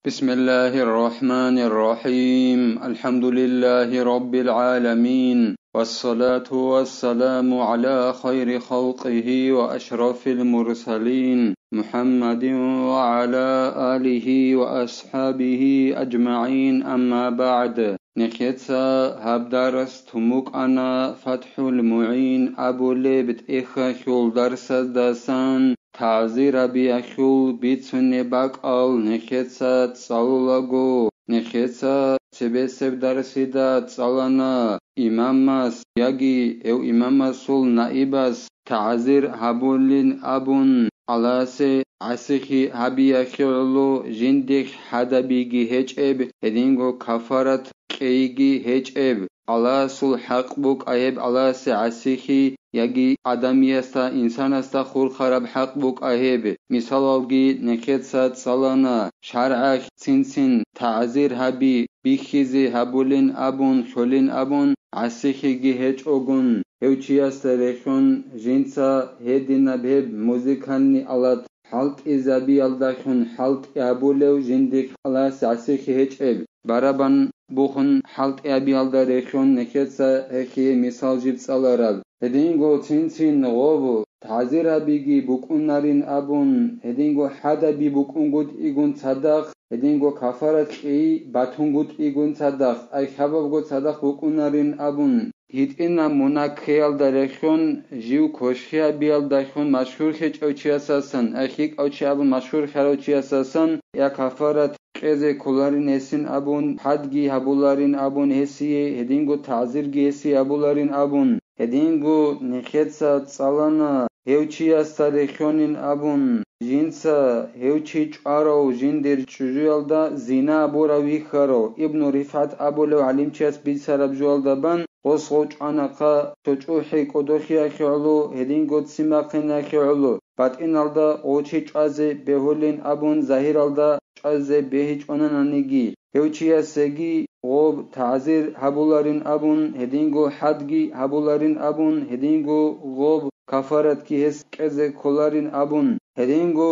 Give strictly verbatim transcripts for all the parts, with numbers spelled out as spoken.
بسم الله الرحمن الرحيم. الحمد لله رب العالمين. والصلاة والسلام على خير خلقه وأشرف المرسلين محمد وعلى آله وأصحابه أجمعين. أما بعد. Нехеца гьаб дарс тумукъана ФатхӀул МугӀин абулеб тӀехьалъул дарсаздасан. ТагӀзирабиялъул бицунеб бакӀал нехеца цӀалулаго, нехеца цебесеб дарсида цӀалана имамас яги гьев имамасул наибас тагӀзир гьабулин абун, Аллагьасе гӀасихъи гьабиялъе гӀоло жиндихъ хӀадабиги гьечӀеб, гьединго кафарат кьейги гьечӀеб. Аллагьасул хӀакъ букӀа гьеб Аллагьасе гӀасихъи, яги адамиясда, инсанасда хурхараб хӀакъ букӀа гьеб. Мисалалги нехеца цӀалана, шаргӀалъ цин-цин тагӀзир гьаби, бихьизе гьабулин абун, лъолин абун, гӀасихъиги гьечӀогун, гьев чиясда рехун жинца гьединаб гьеб музыкальный алат хӀалтӀизабиялдалъун хӀалтӀи гьабулев жиндихъ Аллагьасе гӀасихъи гьечӀеб, барабан бухун хӀалтӀи гьабиялда рехун нехеца гьехие мисал жиб цӀалараб. Гьединго цин-цин гъоб тагӀзирабиги букӀунарин абун, гьединго хӀадаби букӀунгутӀигун цадахъ, гьединго кафарат кьей батунгутӀигун цадахъ, ай хабабго цадахъ букӀунарин абун, гьитӀинаб мунагь ккеялда рехун, жив кошкиябиялдалъун машгьур гьечӀев чиясасан, ай хьикӀав чи абун машгьур хьарав чиясасан, я кафарат кьезе кколарин гьесин абун, хӀадги гьабуларин абун гьесие, гьединго тагӀзирги гьесие гьабуларин абун, гьединго нехеца цӀалана, гьев чиясда рехьонин абун, жинца гьев чи чӀварав жиндир чӀужуялда зина абурав вихьарав, Ибну РифгӀат абулев гӀалимчияс бицараб жоялда бан, гъос гъов чӀванахъа, цо чӀухӀи кӀодохиялъе гӀоло, гьединго ццимахъиналъе гӀоло, батӀиналда гъов чи чӀвазе бегьулин абун, загьиралда чӀвазе бегьичӀонананиги, гьев чиясеги гъоб тагӀзир гьабуларин абун, гьединго хӀадги гьабуларин абун, гьединго гъоб кафаратги гьес кьезе кколарин абун, гьединго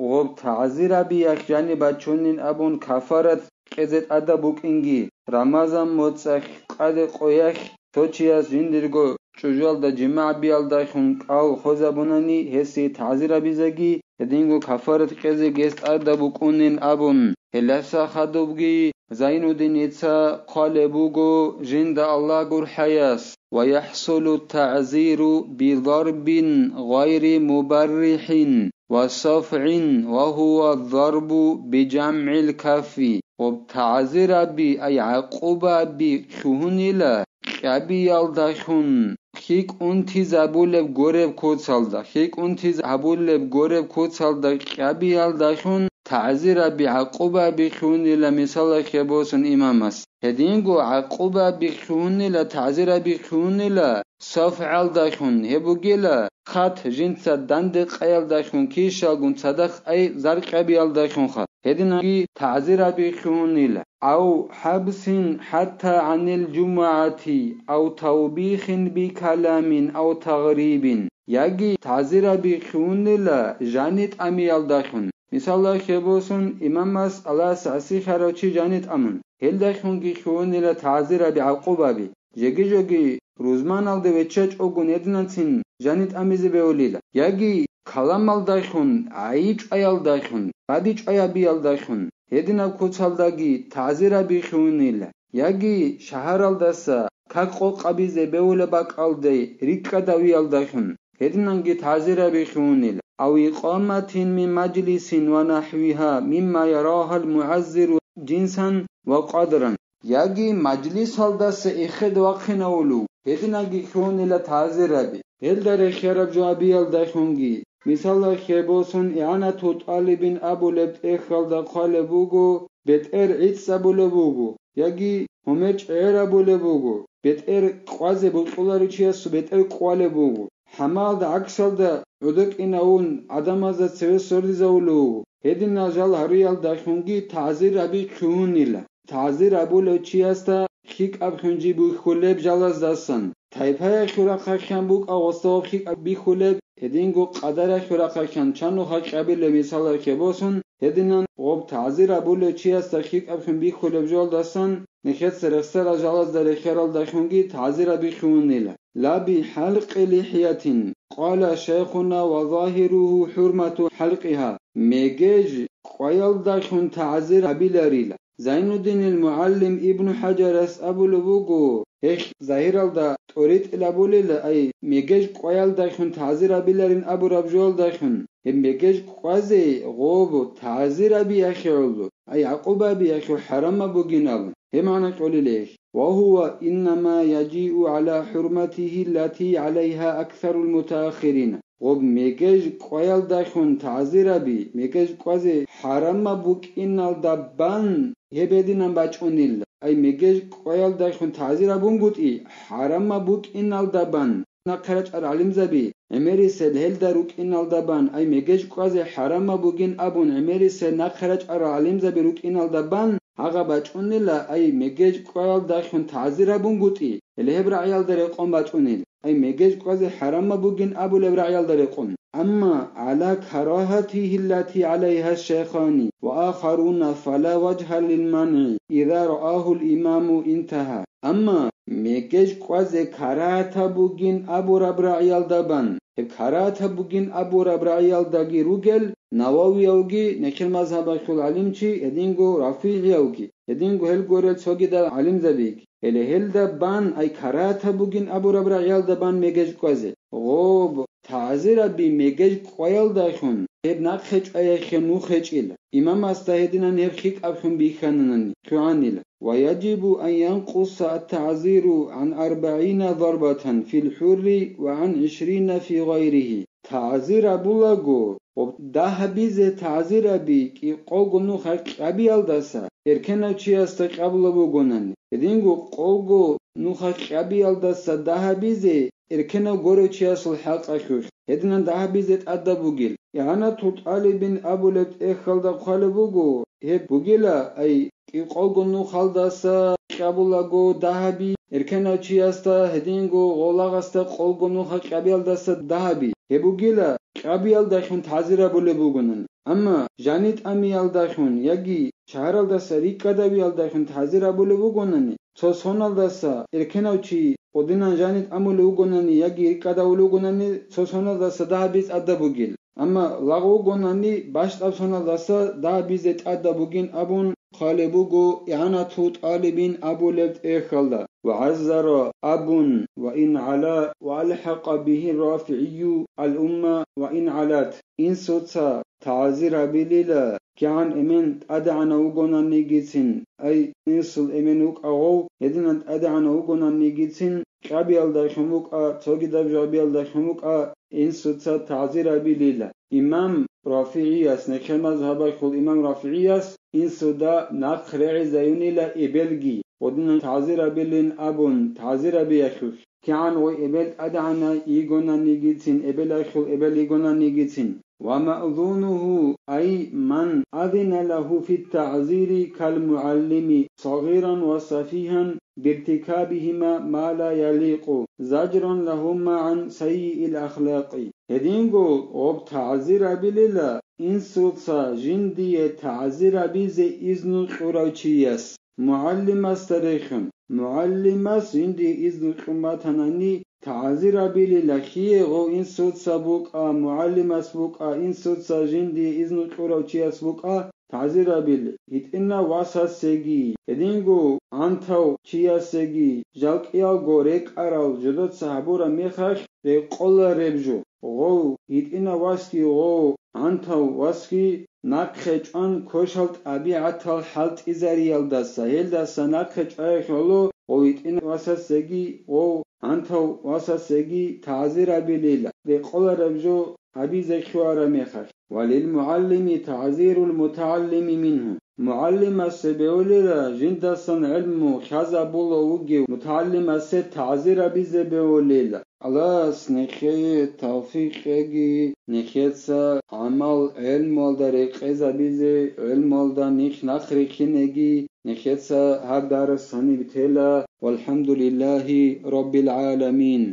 гъоб тагӀзирабиялъ жаниб бачунин абун кафарат кьезе тӀадаб букӀинги, Рамазан моцӀалъ къаде къоялъ цо чияс жиндирго чӀужуялда жимагӀ биялдалъун кӀал хвезабунани гьесие тагӀзирабизеги, гьединго кафарат кьезеги гьес тӀадаб букӀунин абун. Гьелдаса хадубги Зайнуддиница хъвалеб буго, жинда Аллагь гурхӀаяс: ويحصل التعزير بضرب غير مبرح وصفع وهو الضرب بجمع الكف. Ва тагӀзираби, ай гӀакъубаби лъугьунила кьабиялдалъун, хьикӀ унтизабулеб гореб куцалда, хьикӀ унтизабулеб гореб куцалда кьабиялдалъун тагӀзираби, гӀакъубаби лъугьунила мисалалъе босун имамас. Гьединго гӀакъубаби лъугьунила, тагӀзираби лъугьунила сафгӀалдалъун, гьеб бугила хат жинца дандекъаялдалъун, кишалгун цадахъ ай заркьабиялдалъунха. Гьединанги тагӀзираби лъугьунила: أو حبس حتى عن الجمعة أو توبيخ بكلام أو تغريب. Яги тагӀзираби лъугьунила жани тӀамиялдалъун. Мисалалъе босун, имамас Аллагьас гӀасихъарав чи жани тӀамун, гьелдалъунги лъугьунила тагӀзираби, гӀакъубаби. Жеги-жоги рузманалде веччачӀогун гьединанцин жани тӀамизе бегьулила. Яги каламалдалъун, гӀайиб чӀваялдалъун, бади чӀваябиялдалъун гьединаб куцалдаги тагӀзираби лъугьунила. Яги шагьаралдаса как къокъабизе бегьулеб бакӀалде рикӀкӀадавиялдалъун гьединанги тагӀзираби лъугьунила. أو إقامة من مجلس ونحوها مما يراها المعزر جنسا وقدرا. Яги мажлисалдаса эхеде вахъинавулев, гьединанги лъугьунила тагӀзираби. Гьелда рехиараб жо абиялдалъунги, мисалалъе босун, ИгӀанату тӀалибин абулеб тӀехьалда хъвалеб буго, бетӀер гӀицӀабулеб буго, яги гьумер чӀегӀерабулеб буго, бетӀер къвазе бокьуларев чиясул бетӀер кӀвалеб буго. ХӀамалда гӀаксалда гӀодокӀинавун гӀадамазда цеве сордизавулев вуго. Гьединал жал гьариялдалъунги тагӀзираби лъугьунила. ТагӀзир абулев чиясда хьикӀаб хӀунжи бихьулеб жалаздасан. Тайпаялъул рахъалъан букӀа гъосда гьеб хьикӀаб бихьулеб, гьединго къадараялъул рахъалъан чанухъа кьабилеб мисалалъе босун, Гьединан гъоб тагӀзир абулев чиясда хикӀабхъун бихьулеб жоялдасан нехеца рехсарал жалазда рехиаралдахунги тагӀзир абихьунила. Ла би хӀалкъи лихьятин, къала шайхуна ва загьиругьу хӀурмату хӀалкъигьа, мегеж кӀваялдахун тагӀзир абиларила. Зайнуддинил МугӀаллим Ибну ХӀажарас абулеб буго, гьелъ загьиралда тӀоритӀил абулела, ай, мегеж кӀваялдахун тагӀзир абиларин абураб жоялдахун, гьеб мегеж кӀвазе гъоб тагӀзир абиялъе гӀоло, ай, гӀакъуба абиялъе хӀарамаб бугин абун, гьеб магӀна кьолила гьелъ. Ва гьува иннама яжиу гӀала хӀурматигьи ллати гӀалайгьа аксарул мутаахирина. Гъоб мегеж кӀваялдахун тагӀзир аби, мегеж кӀвазе хӀарамаб букӀиналда бан гьеб гьединан бачӀунила. Ай мегеж кӀваялдахун тагӀзир абунгутӀи, хӀарамаб букӀиналда бан, нахъе рачӀарал гӀалимзаби, гӀемерисел гьелда рукӀиналда бан, ай мегеж кӀвазе хӀарамаб бугин абун, гӀемерисел нахъе рачӀарал гӀалимзаби рукӀиналда бан, гьагъа бачӀунила, ай мегеж кӀваялдахун тагӀзир абунгутӀи, гьеле гьеб рагӀиялда рекъон бачӀунел. Ай мегеж кӀвазе хӀарамаб бугин абулеб рагӀиялда рекъон. Амма гӀала карагьатигьи ллати гӀалайгьа шайхани ва ахаруна фала важгьа лил мангӀи, иза раагьул имаму интагьа. Амма мегеж кӀвазе карагьатаб бугин абураб рагӀиялда бан, гьеб карагьатаб бугин абураб рагӀиялдаги ругел Нававиявги, нехер мазгьабалъул гӀалимчи, гьединго РафигӀиявги, гьединго гьел гурел цогидал гӀалимзабиги. Гьеле гьелда бан, ай карагьатаб бугин абураб рагӀиялда бан мегеж кӀвазе. Гъоб, тагӀзир аби мегеж кӀваялдахун, гьеб нахъе чӀваялъе нух гьечӀила. Имамасда гьединан гьеб хикӀабхъун бихьананани, лъугӀанила. Ва яжибу ан янкъуса ат-тагӀзиру гӀан арбагӀина зарбатан фил хӀурри ва гӀан гӀишрина фи гъайригьи. ТагӀзир абулаго, гъоб дагьабизе тагӀзир аби кӀикъого нуха кьабиялдаса эркенав чиясда кьабулаб бугонани, гьединго кӀикъого нуха кьабиялдаса дагьабизе эркенав гурев чиясул хӀакъалъулъ, гьединан дагьабизе тӀадаб бугел. ИгӀанатул тӀалибин абулеб тӀехьалда хъвалеб буго, гьеб бугела, ай, кӀикъого нухалдаса кьабулаго дагьаби, эркенав чиясда, гьединго гъолагъасда кӀикъого нуха кьабиялдаса дагьаби. Гьеб бугела, кьабиялдалъун тагӀзир абулеб бугонани. Амма жани тӀамиялдалъун яги шагьаралдаса рикӀкӀадавиялдалъун тагӀзир абулеб бугонани, цо соналдаса эркенав чи гъодинан жани тӀамулев вугонани яги рикӀкӀадавулев вугонани, цо соналдаса дагьабиз тӀадаб бугел. Амма лагъ вугонани, бащдаб соналдаса дагьабизе тӀадаб бугин абун хъвалеб буго ИгӀанатул тӀалибин абулеб тӀехьалда. Ва гӀаззара абун, ва ин гӀала, ва алхӀакъа бигьи РафигӀию ал-умма ва ин гӀалат. Инсуца тагӀзир абилила, кигӀан эмен тӀадегӀанав вугонанигицин, ай, инсул эмен вукӀа гъов, гьединан тӀадегӀанав вугонанигицин, кьабиялдалъун вукӀа, цогидаб жагьбиялдалъун вукӀа, инсуца тагӀзир абилила. Имам РафигӀияс, нехер мазгьабалъул имам РафигӀияс инсуда нахъ регӀизаюнила эбелги, гъодинан тагӀзир абилин абун, тагӀзир абиялъулъ. КигӀан гъой эбел тӀадегӀанай йигонанигицин, эбелалъул эбел йигонанигицин. Ва маъзунугьу, ай ман азина лагьу фит-тагӀзири кал-мугӀаллими сагъиран ва сафигьан биртикабигьима ма ла яликъу, зажран лагьума гӀан саййиил ахлакъи. Гьединго гъоб тагӀзир абилила инсуца жиндие тагӀзир абизе изну кьурав чияс. МугӀалимасда рехун. МугӀалимас жиндие изну кьун батанани, тагӀзир абилила, лъие гъов инсуца букӀа, мугӀалимас букӀа, инсуца жиндие изну кьурав чияс букӀа, тагӀзир абил, гьитӀинав васасеги, гьединго гӀантав чиясеги, жал кӀиялго рекӀарал жодоца гьабураб мехалъ рекъолареб жо. Гъов, гьитӀинав васги гъов, гӀантав васги нахъе чӀван квешал тӀабигӀатал хӀалтӀизариялдаса, гьелдаса нахъе чӀваялъ гӀоло, гъов гьитӀинав васасеги, гъов гӀантав васасеги тагӀзир абилила, рекъолареб жо гьабизе лъугьараб мехалъ. Ва лил мугӀаллими тагӀзирул мутагӀаллими мингьу. МугӀалимасе бегьулила, жиндасан гӀелму лъазабулев вугев мутагӀалимасе тагӀзир абизе бегьулила. Аллагьас нехее тавфикъ кьеги, нехеца гӀамал гӀелмуялда рекъезабизе, гӀелмуялда нилъ нахърихьинеги, нехеца гьаб дарс гьаниб тела. ВалхӀамдулиллагьи раббил гӀаламин.